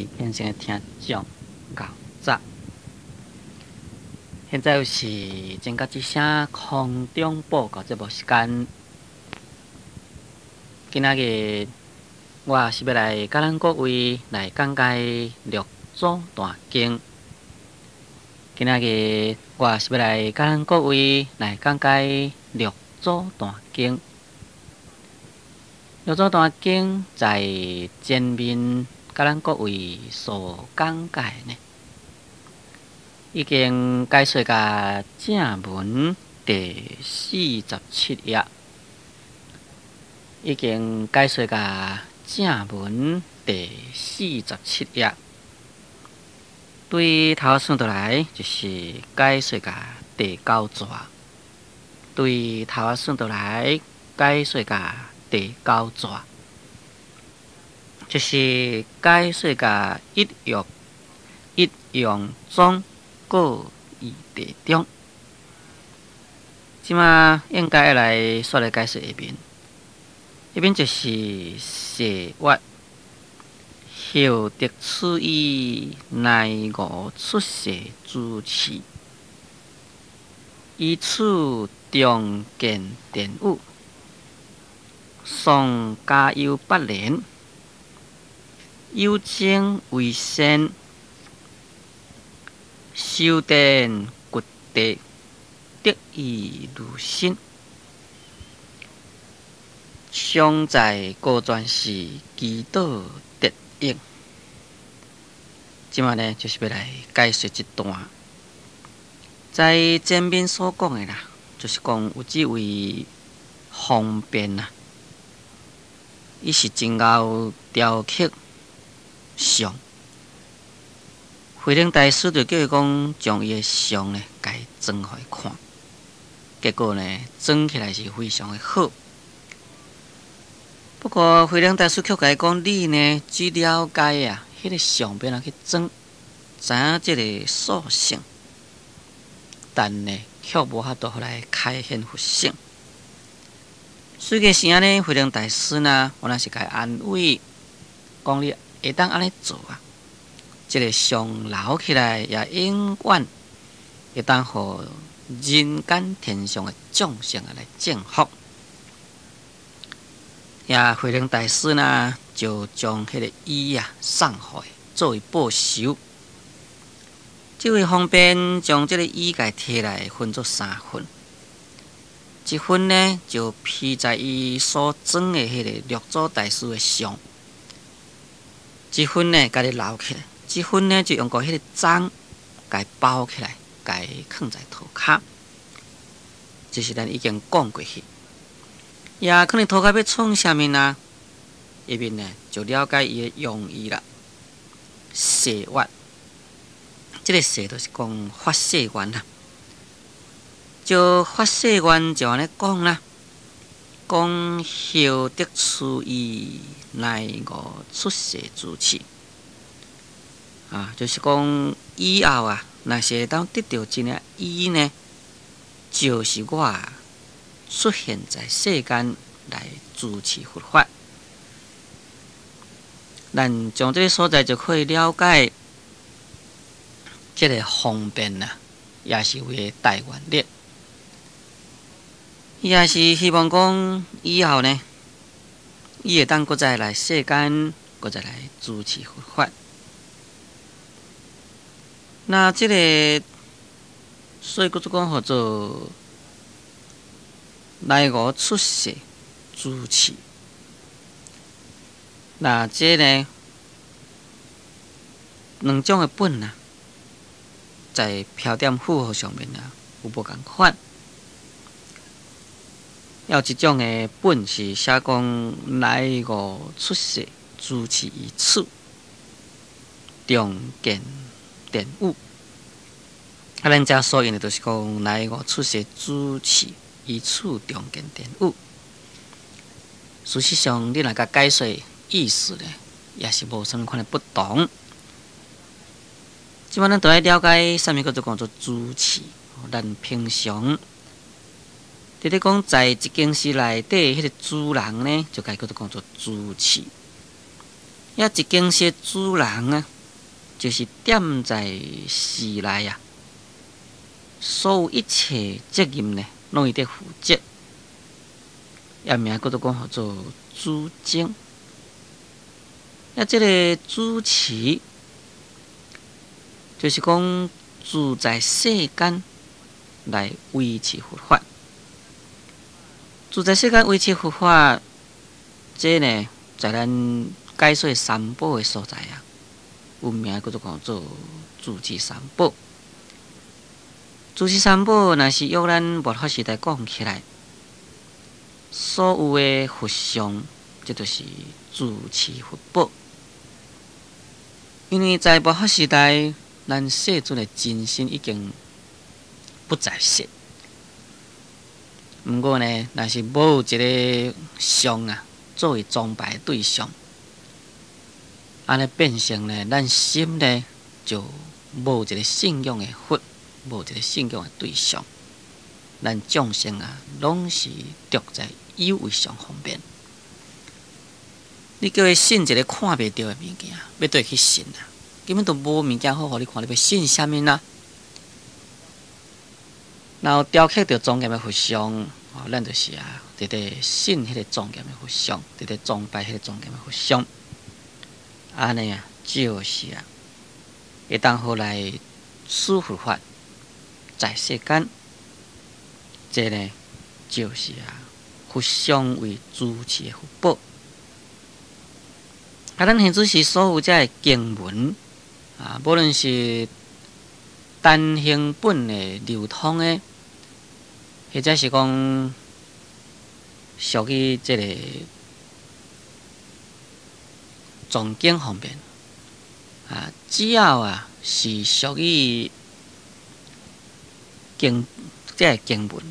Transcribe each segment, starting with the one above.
位虔誠的聽眾，𠢕早。現在又是前甲之聲空中報告節目時間。今仔日我是欲來佮咱各位來講解六祖壇經。今仔日我是欲來佮咱各位來講解六祖壇經。六祖壇經在前面佮咱各位所講解呢，已經解說到正文第四十七頁，已經解說到正文第四十七頁，對頭算倒來就是解說到第九逝，對頭算倒來解說到第九逝，就是解說到一用一用宗過義地中。這馬應該愛來煞來解說下面，下面就是誓願，後得此衣，乃吾出世住持，以此重建殿宇。宋嘉佑八年，有僧惟善，修殿掘地，得意如新。常在高傳寺祈禱得應。這馬呢，就是欲來解說這段，在前面所講的啦，就是講有這位方便啊。伊是真𠢕雕刻像，慧能大師就叫伊講，將伊的像呢，共伊裝予伊看。結果呢，裝起來是非常的好。不過慧能大師卻共伊講，你呢只了解啊，彼個像欲按怎去裝，知影這个屬性，但呢，卻無法度予來開顯佛性。雖然是按呢，慧能大師呢，原來是共伊安慰，講你會當按呢做啊，這个像留起來也永遠會當予人間天上的眾生啊來證福。也慧能大師呢，就將彼个衣啊送予伊作為報酬。這位方便將這个衣共提來分做三份。一份呢，就披在伊所裝的彼个六祖大師的像；一份呢，共伊留起來；一份呢，就用過彼个氈共伊包起來，共伊囥在塗跤。這是咱已經講過去。也囥佇塗跤欲創啥物呢？下面呢就了解伊的用意啦。誓願，這个誓就是講發誓願啦。就發誓願就按呢講啦，講後得此衣，乃吾出世住持。啊，就是講以後啊，若是會當得著這領衣呢，就是我出現在世間來住持佛法。咱從這个所在就可以了解，這个方便啊，也是為大願力。伊也是希望講以後呢，伊會當閣再來世間，閣再來住持佛法。那這个，所以閣做講號做乃吾出世住持。那這呢，兩種的本啊，在標點符號上面啊，有無仝款。有一種的本是寫講乃吾出世住持於此，重建殿宇。啊，咱遮所用的就是講乃吾出世住持於此重建殿宇。事實上，你若共解說意思呢，也是無啥物款的不同。這擺咱就愛了解啥物叫做講做住持。咱平常佇咧講，在一間寺內底彼个主人呢，就共叫做講做住持。遐一間室主人啊，就是踮在寺內啊，所有一切責任呢，攏伊佇負責。也名閣做講號做主僧。啊，這个住持就是講住在世間來維持佛法，住在世間維持佛法，這呢，在咱解說三寶的所在啊，有名閣做講做住持三寶。住持三寶，若是約咱末法時代講起來，所有的佛像，這就是住持佛寶。因為在末法時代，咱世尊的真身已經不在世。毋過呢，若是無一个像啊，作為崇拜對象，按呢變成呢，咱心呢就無一个信仰的佛，無一个信仰的對象。咱眾生啊，攏是著在有為相方面。你叫伊信一个看袂著的物件，欲佗去信啊？根本都無物件好予你看，你欲信啥物呢？若有雕刻著莊嚴的佛像，哦，咱就是啊，佇咧信彼个莊嚴的佛像，佇咧崇拜彼个莊嚴的佛像。按呢啊，就是啊，會當予來使佛法在世間。這呢，就是啊，佛像為住持的佛寶。啊，咱現在是所有這个經文啊，無論是單行本的流通的，或者是講屬於這个誦經方面啊，只要啊是屬於經這个經文，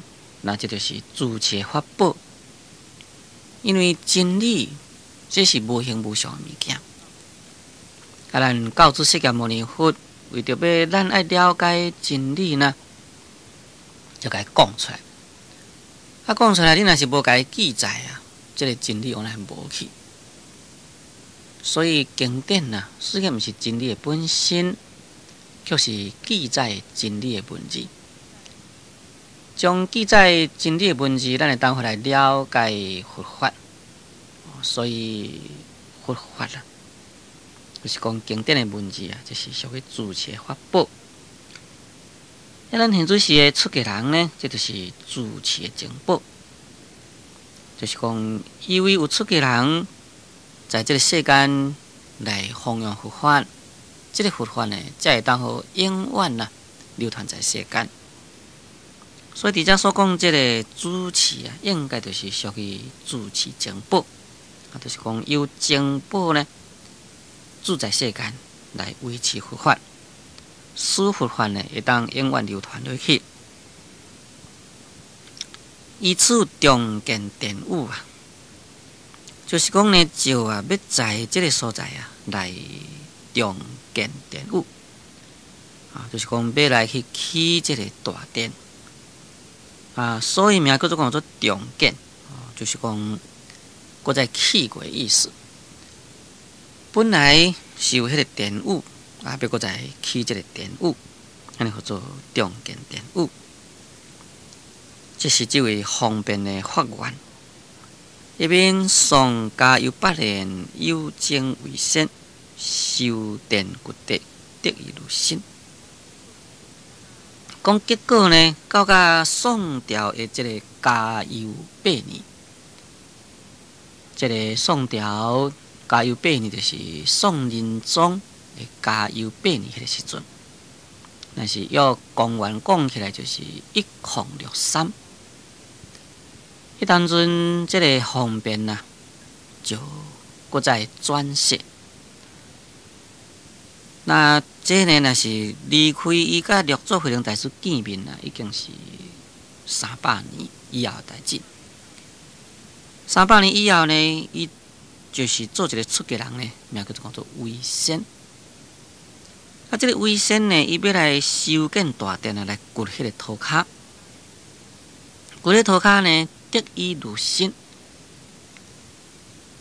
那這就是住持的法寶。因為真理這是無形無相的物件。啊，咱教主釋迦牟尼佛為著欲咱愛了解真理呢，就共伊講出來。啊，講出來，你若是無共伊記載啊，這个真理往來無去。所以經典啊，雖然毋是真理的本身，卻是記載真理的文字。將記載真理的文字，咱會當予來了解佛法。所以佛法啊，就是講經典的文字啊，這是屬於住持的法寶。啊，咱現在時的出家人呢，這就是住持的僧寶。就是講，因為有出家人在這个世間來弘揚佛法，這个佛法呢，才會當予永遠啊流傳在世間。所以，佇遮所講這个住持啊，應該就是屬於住持僧寶，啊，就是講由僧寶呢住在世間來維持佛法，使佛法呢會當永遠流傳落去。以此重建殿宇啊，就是講呢，就啊欲在這个所在啊來重建殿宇，啊，就是講欲來去起這个大殿。啊，所以名叫做講做重建，就是講閣再起過的意思。本來是有彼个殿宇，啊，欲閣再起這个殿宇，按呢號做重建殿宇。這是這位方便的發願，一面宋嘉佑八年，有僧為先，修殿掘地，得以如新。講結果呢，到甲宋朝的這个嘉佑八年，這个宋朝嘉佑八年就是宋仁宗的嘉佑八年彼个時陣，若是用公元講起來，就是1063。彼當陣這个方便啊，就閣再轉世。那這呢，若是離開伊佮六祖慧能大師見面啊，已經是300年以後的代誌。300年以後呢，伊就是做一个出家人呢，名叫做講做惟顯。啊，這个惟顯呢，伊欲來修建大殿啊，來掘彼个塗跤。掘彼塗跤呢，得以如新。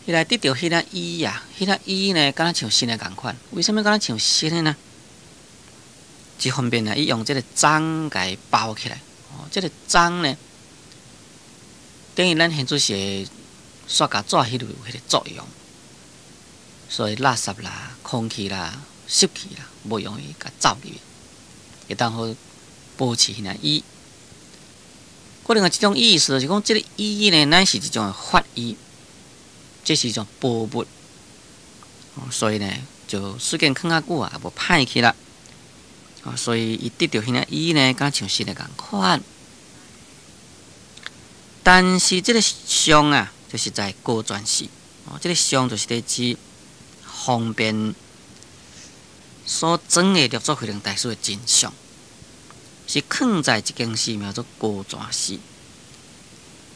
伊來得著彼領衣啊，彼領衣呢，敢若像新的仝款。為啥物敢若像新的呢？一方面呢，伊用這个氈共包起來。哦，這个氈呢，等於咱現做是塑膠紙彼類有彼个作用，所以垃圾啦、空氣啦、濕氣啦，無容易共走入去，會當好保持彼領衣。閣另外一種意思就是講，這个衣呢，乃是一種的法衣，這是一種寶物，所以呢，就雖然囥較久啊，也無歹去啦。所以伊得著彼領衣呢，敢若像新的仝款。但是這个相啊，就是在高傳寺，哦，這个相就是咧指方便所裝的六祖慧能大師的真相，是囥在一間寺廟做高傳寺。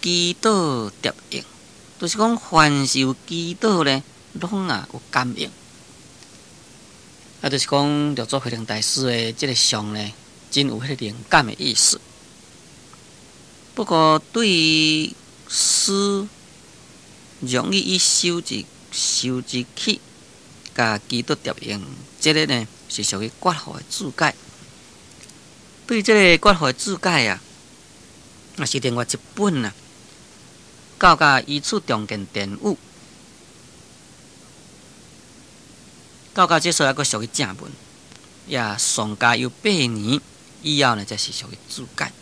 祈禱疊應，就是講凡是有祈禱咧，攏啊有感應。啊，就是講六祖慧能大師的這个像呢，真有彼个靈感的意思。不過對於師容易以手指手指去共祈禱疊應，這个呢是屬於覺悟的注解。對這个覺悟的注解啊，也是另外一本啊。到甲依次重建殿宇，到甲這所猶閣屬於正文，也宋嘉佑八年以後呢，才是屬於注解。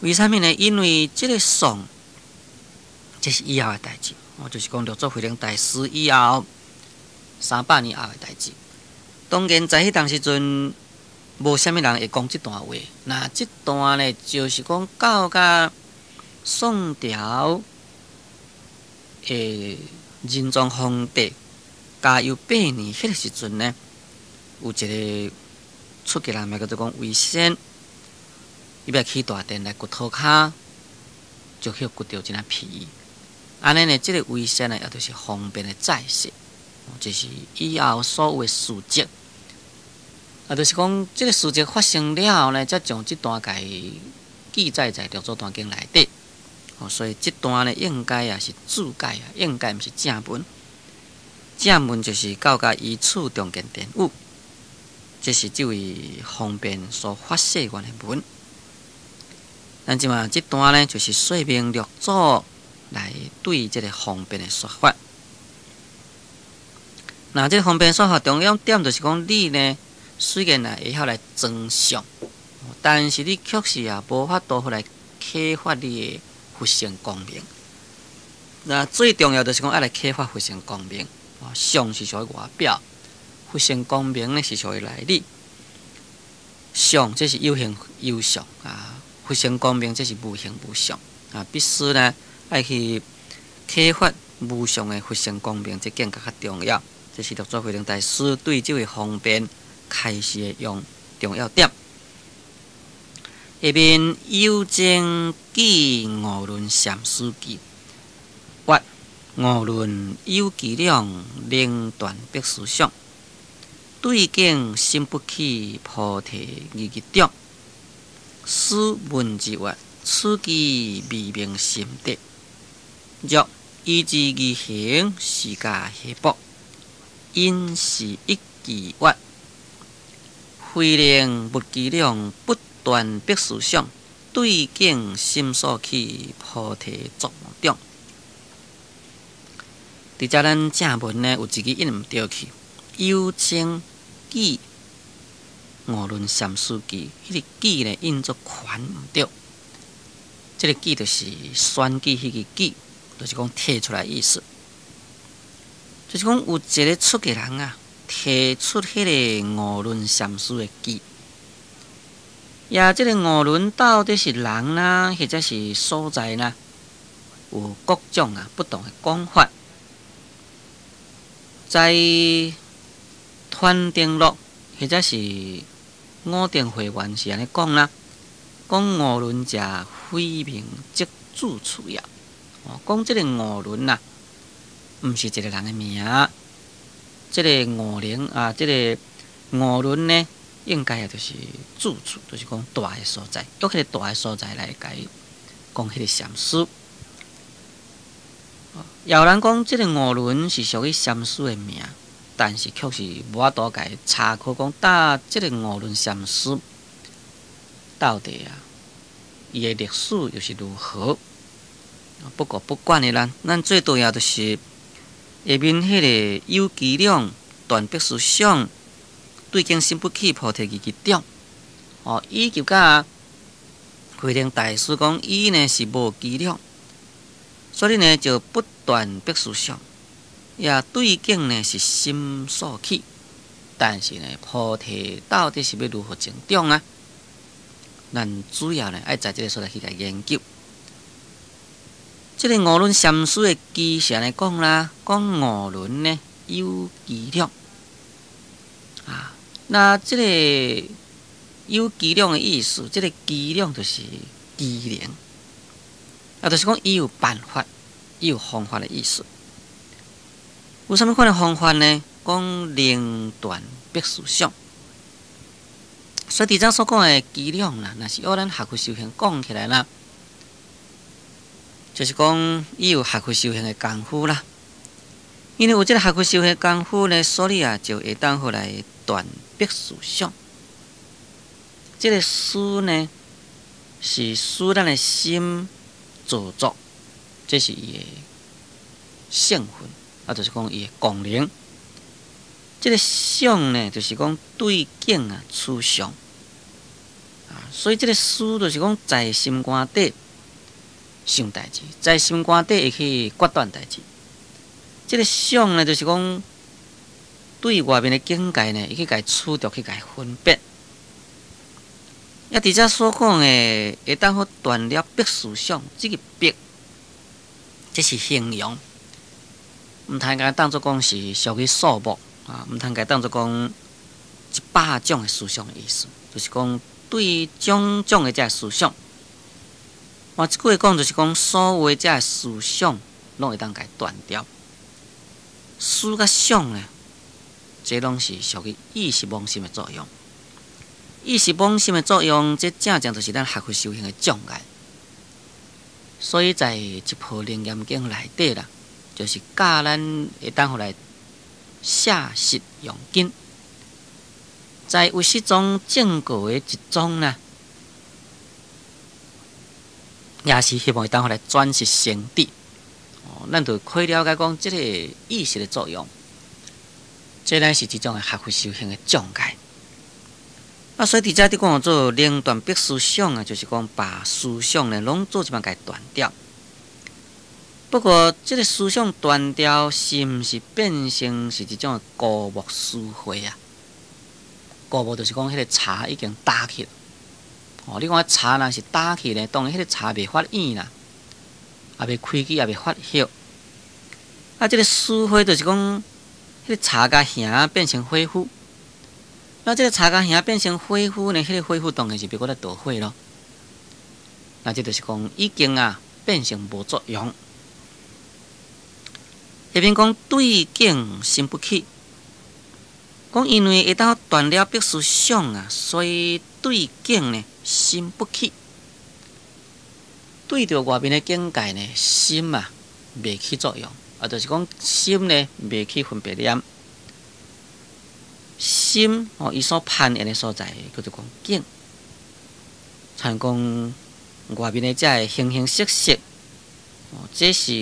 為啥物呢？因為這个宋，這是以後的代誌，哦，就是講六祖慧能大師以後300年後的代誌。當然，在彼當時陣，無啥物人會講這段話。那這段呢，就是講到甲宋朝的仁宗皇帝嘉佑八年彼个時陣呢，有一個出家人，名叫做講維仙，伊欲起大殿來掘塗跤，就去掘著一領皮。按呢呢，這个維仙呢，也就是方便的再世，這是以後所有的事跡。啊，就是講這个事跡發生了後呢，才將這段共記載在《六祖壇經》內底。哦，所以這段呢，應該也是注解啊，應該毋是正文。正文就是到甲依次重建殿宇，這是這位方便所發誓願的文。咱這馬這段呢，就是說明六祖來對這个方便的說法。那這个方便說法重要點就是講，你呢雖然啊會曉來裝相，但是你確實也無法度來啟發你的佛性光明。那最重要就是講，愛來啟發佛性光明。相是屬於外表，佛性光明呢是屬於內裡。相這是有形有相啊，佛性光明這是無形無相啊，必須呢愛去啟發無相的佛性光明，這更加較重要。這是六祖慧能大師對這位方便開示的用重要點。下面有情記五輪禪師記，或五輪有伎倆，能斷彼思想，對境心不起，菩提二日中。師問之曰：此記未明心得，若依之而行，是假何薄？因是一記曰：慧能無伎倆，不斷彼思想，對境心所起，菩提作中。佇遮咱正文呢，有一句印毋對去，有情記五輪禪師記，彼个記呢印做權毋對。這个記就是選舉彼个舉，就是講提出來意思。就是講有一个出家人啊，提出彼个五輪禪師的記。也這个五輪到底是人啦，或者是所在啦，有各種啊不同的講法。在《傳燈錄》或者是《五燈會元》是按呢講啦，講五輪者非名即住處也。哦，講這个五輪啊，毋是一个人的名。這个五輪啊，這个五輪呢，應該也就是住處，就是講大的所在，用彼个大的所在來共講彼个禪師。有人講這个五輪是屬於禪師的名，但是卻是無法度共查考講，搭這个五輪禪師到底啊，伊的歷史又是如何？不過不管的啦，咱最重要就是下面彼个有伎倆斷彼思想，對境心不起，菩提二二中。哦，以及佮慧能大師講，伊呢是無伎倆，所以呢就不斷彼思想，也對境呢是心所起，但是呢菩提到底是欲如何成長啊？咱主要呢愛在這个所在去共研究。這个五輪禪師的偈是按呢講啦，講五輪呢有伎倆啊，那這个有伎倆的意思，這个伎倆就是機靈，啊，就是講伊有辦法，伊有方法的意思。有啥物款的方法呢？講能斷彼思想。所以佇遮所講的伎倆啦，若是按咱學佛修行講起來啦，就是講伊有學佛修行的功夫啦。因為有這个學佛修行的功夫呢，所以啊就會當予來斷彼思想。這个思呢，是使咱的心造作，這是伊的成分，啊，就是講伊的功能。這个想呢，就是講對境啊取相，啊，所以這个思就是講在心肝底想代誌，在心肝底會去決斷代誌。這个想呢，就是講對外面的境界呢，會去共取著，去共分別。啊，佇遮所講的，會當予斷了彼思想，這个彼，這是形容，毋通共當做講是屬於數目啊，毋通共當做講一百種的思想的意思，就是講對種種的這个思想，換一句話講，就是講所有的這个思想，攏會當共斷掉。思佮想呢，這攏是屬於意識妄心的作用。意識妄心的作用，這正正就是咱學佛修行的障礙。所以在這部《楞嚴經》內底啦，就是教咱會當予來捨識用根，在唯識宗正果的一宗啦，也是希望會當予來轉識成智。哦，咱就可以了解講，這个意識的作用，這乃是一種的學佛修行的障礙。啊，所以佇遮佇講做能斷彼思想啊，就是講把思想呢攏做這擺共斷掉。不過，這个思想斷掉，是毋是變成是一種枯木死花啊？枯木就是講彼个柴已經焦去了。哦，你看柴若是焦去呢，當然彼个柴袂發軟啦，也袂開枝，也袂發葉。啊，這个死花就是講，彼个柴共燃變成火灰。那這个柴共燃變成火灰呢？彼个火灰當然是袂閣來著火囉。那這就是講已經啊變成無作用。下面講對境心不起，講因為會當斷了彼思想啊，所以對境呢心不起。對著外面的境界呢，心啊袂起作用，啊，就是講心呢袂去分別念。心哦，伊所攀緣的所在叫做講境，像講外面的這个形形色色，哦，這是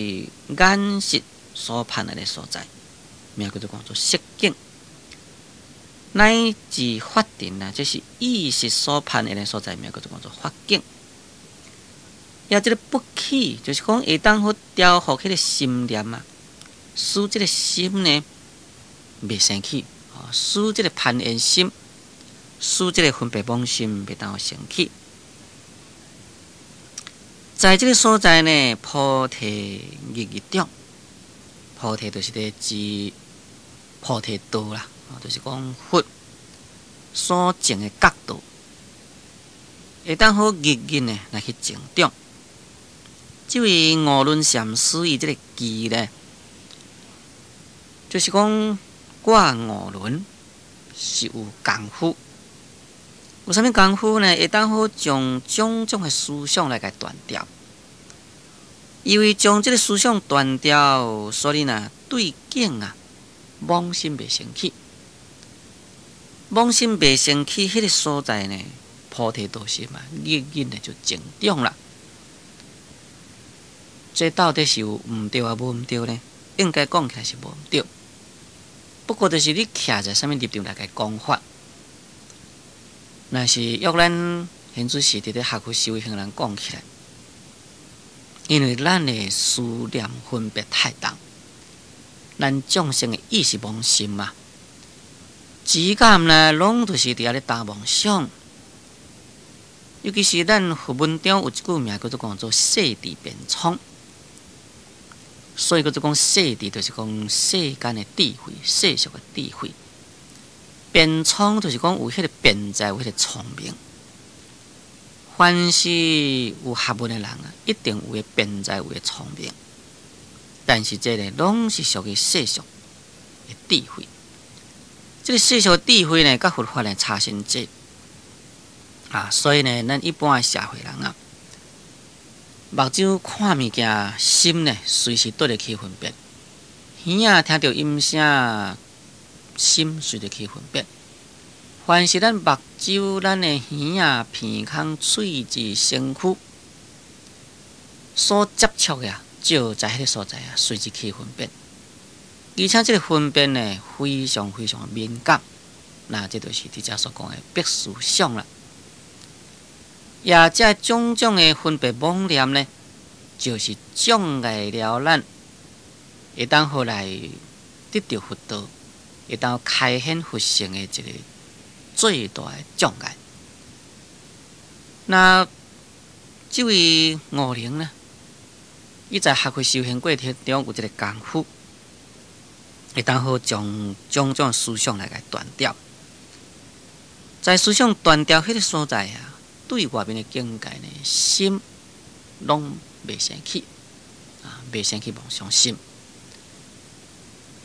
眼識所攀緣的所在，名叫做講做色境。乃至法塵啊，這是意識所攀緣的所在，名叫做講做法境。也這个不起，就是講會當予調伏彼个心念啊，使這个心呢袂生起。使這个攀緣心，使這个分別妄心袂當生起。在這个所在呢，菩提二二中，菩提就是咧指菩提道啦，就是講佛所證的覺道，會當予日日呢來去成長。這位五輪禪師伊這个偈呢，就是講我五輪是有功夫，有啥物功夫呢？會當予將種種的思想來共斷掉。因為將這个思想斷掉，所以呢對境啊妄心袂生起，妄心袂生起，彼个所在呢，菩提道心啊，日日呢就增長啦。這到底是有毋對抑無毋對呢？應該講起來是無毋對，不過就是你徛在啥物立場來共伊講法。若是約咱現在是佇咧學佛修行人講起來，因為咱的思念分別太重，咱眾生的意識妄心嘛，只感呢攏就是佇遐咧打妄想。尤其是咱佛文中有一句名叫做講做世智辯聰，所以叫做講世智，就是講世間的智慧、世俗的智慧。辯聰就是講有彼个辯才，有彼个聰明。凡是有學問的人啊，一定有个辯才，有个聰明。但是這个攏是屬於世俗的智慧。這个世俗智慧呢，佮佛法呢差真濟啊！所以呢，咱一般的社會人啊，目睭看物件，心呢隨時綴咧去分別；耳仔聽著音聲，心隨著去分別。凡是咱目睭、咱的耳仔、鼻孔、喙舌、身軀所接觸的啊，就在彼个所在啊，隨時去分別。而且這个分別呢，非常非常的敏感。那這就是佇遮所講的逼思想啦。也這種種的分別妄念呢，就是障礙了咱會當予來得著佛道，會當開顯佛性的一个最大的障礙。那這位悟靈呢，伊在學佛修行過程中有這个功夫，會當好將種種思想來共斷掉。在思想斷掉彼个所在啊，對外面的境界呢，心攏袂生起，啊，袂生起妄想心。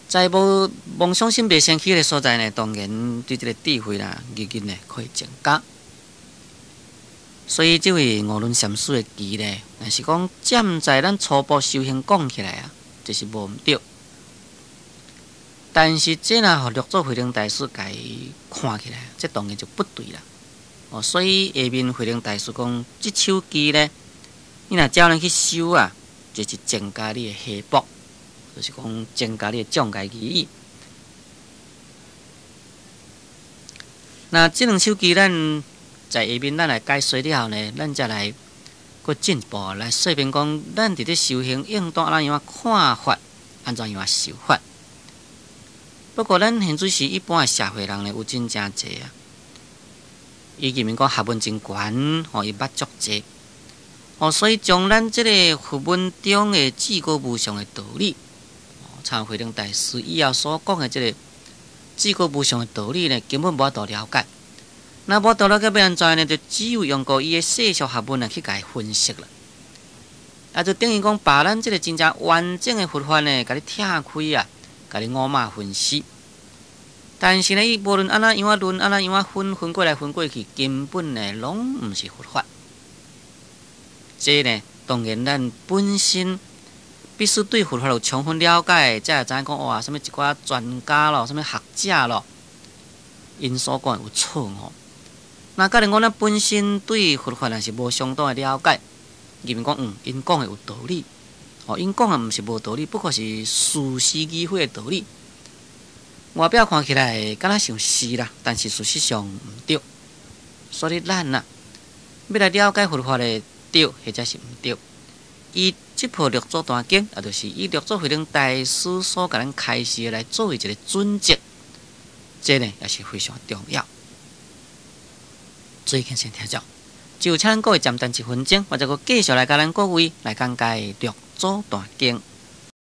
在無妄想心袂生起的所在呢，當然對這个智慧啦，日日呢可以增加。所以這位五輪禪師的偈呢，若是講站在咱初步修行講起來啊，這是無毋對。但是這若予六祖慧能大師共伊看起來，這當然就不對啦。哦，所以下面慧能大師講，這首偈呢，你若照按呢去修啊，就是增加你的下縛，就是講增加你的障礙而已。那這兩首偈，咱在下面咱來解說了後呢，咱才來閣進一步來說明講，咱佇咧修行應當按怎樣看法，按怎樣修法。不過，咱現在是一般的社會人呢，有真正濟啊。伊認為講學問真懸，吼，伊捌足濟，哦，所以將咱這个佛文中的至高無上的道理，像慧能大師以後所講的這个至高無上的道理呢，根本無法度了解。那無法度了解欲按怎呢？就只有用過伊的世俗學問來去共伊分析啦。啊，就等於講把咱這个真正完整的佛法呢，共你拆開啊，共你五馬分屍。但是呢，伊無論按怎樣仔論，按怎樣仔分，分過來分過去，根本呢，攏毋是佛法。這呢，當然咱本身必須對佛法有充分了解，才會知影講哇，啥物一寡專家咯，啥物學者咯，𪜶所講的有錯誤。那假如講咱本身對佛法若是無相當的了解，認為講𪜶講的有道理，哦，𪜶講的毋是無道理，不過是事是而非的道理。外表看起來敢若像是啦，但是事實上毋對。所以咱啊，欲來了解佛法的對或者是毋對，以這部六祖壇經，也就是以六祖慧能大師所共咱開示的來作為一个準則，這呢也是非常重要。最近先聽講，就請各位暫等一分鐘，我再閣繼續來共咱各位來講解六祖壇經。